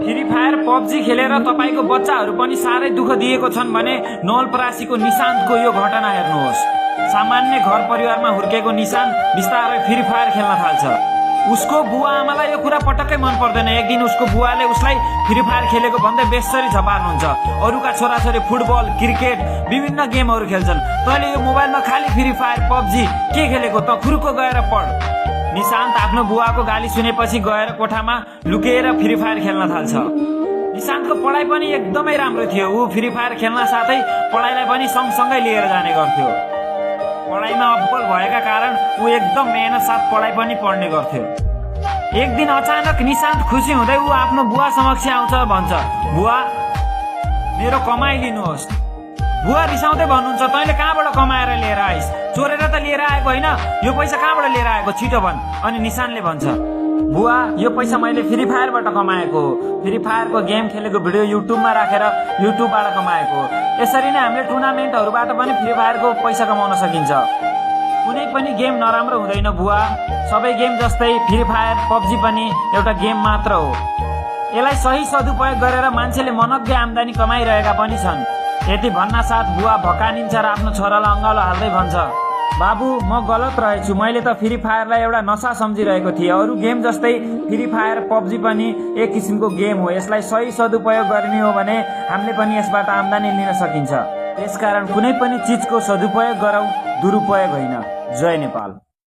Free fire PUBG खेलेर तपाईको बच्चाहरू पनि साह्रै दुःख दिएको छन् भने नवलपरासीको निशान्तको यो घटना हेर्नुहोस्। सामान्य घर परिवारमा हुर्केको निशान्त बिस्तारै फ्री फायर खेल्न थाल्छ। उसको बुवा आमालाई यो कुरा पटक्कै मन पर्दैन। एक दिन उसको बुवाले उसलाई फ्री फायर खेलेको भन्दै बेसरी झपार्नुहुन्छ। अरूका छोराछोरी फुटबल क्रिकेट विभिन्न गेमहरू खेल्छन्, तैँले यो मोबाइलमा खाली फ्री फायर पबजी के खेलेको त खुर्को गएर पढ। निशान्त आफ्नो बुवाको गाली सुनेपछि गएर कोठामा लुकेर फ्री फायर खेल्न थाल्छ। निशान्तको पढाइ पनि एकदमै राम्रो थियो। ऊ फ्री फायर खेल्न साथै पढाइलाई पनि सँगसँगै लिएर जाने गर्थ्यो। पढाइमा अब्बल भएका कारण ऊ एकदम मेहनत साथ पढाइ पनि पढ्ने गर्थ्यो। एक दिन अचानक निशान्त खुसी हुँदै ऊ आफ्नो बुवा समक्ष आउँछ, भन्छ, बुवा मेरो कमाइ लिनुहोस्। बुवा रिसाउँदै भन्नुहुन्छ, तैँले कहाँबाट कमाएर लिएर आइस? चोरेर त लिएर आएको होइन, यो पैसा कहाँबाट लिएर आएको छिटो भन्। अनि निशान्तले भन्छ, बुवा यो पैसा मैले फ्री फायरबाट कमाएको हो। फ्री फायरको गेम खेलेको भिडियो युट्युबमा राखेर युट्युबबाट कमाएको हो। यसरी नै हामीले टुर्नामेन्टहरूबाट पनि फ्री फायरको पैसा कमाउन सकिन्छ। कुनै पनि गेम नराम्रो हुँदैन बुवा, सबै गेम जस्तै फ्री फायर पबजी पनि एउटा गेम मात्र हो। यसलाई सही सदुपयोग गरेर मान्छेले मनग्गे आम्दानी कमाइरहेका पनि छन्। यति भन्ना साथ बुवा भकानिन्छ र आफ्नो छोरालाई अँगालो हाल्दै भन्छ, बाबु म गलत रहेछु, मैले त फ्री फायरलाई एउटा नशा सम्झिरहेको थिएँ। अरू गेम जस्तै फ्री फायर पबजी पनि एक किसिमको गेम हो। यसलाई सही सदुपयोग गर्ने हो भने हामीले पनि यसबाट आम्दानी लिन सकिन्छ। त्यसकारण कुनै पनि चिजको सदुपयोग गरौँ, दुरुपयोग होइन। जय नेपाल।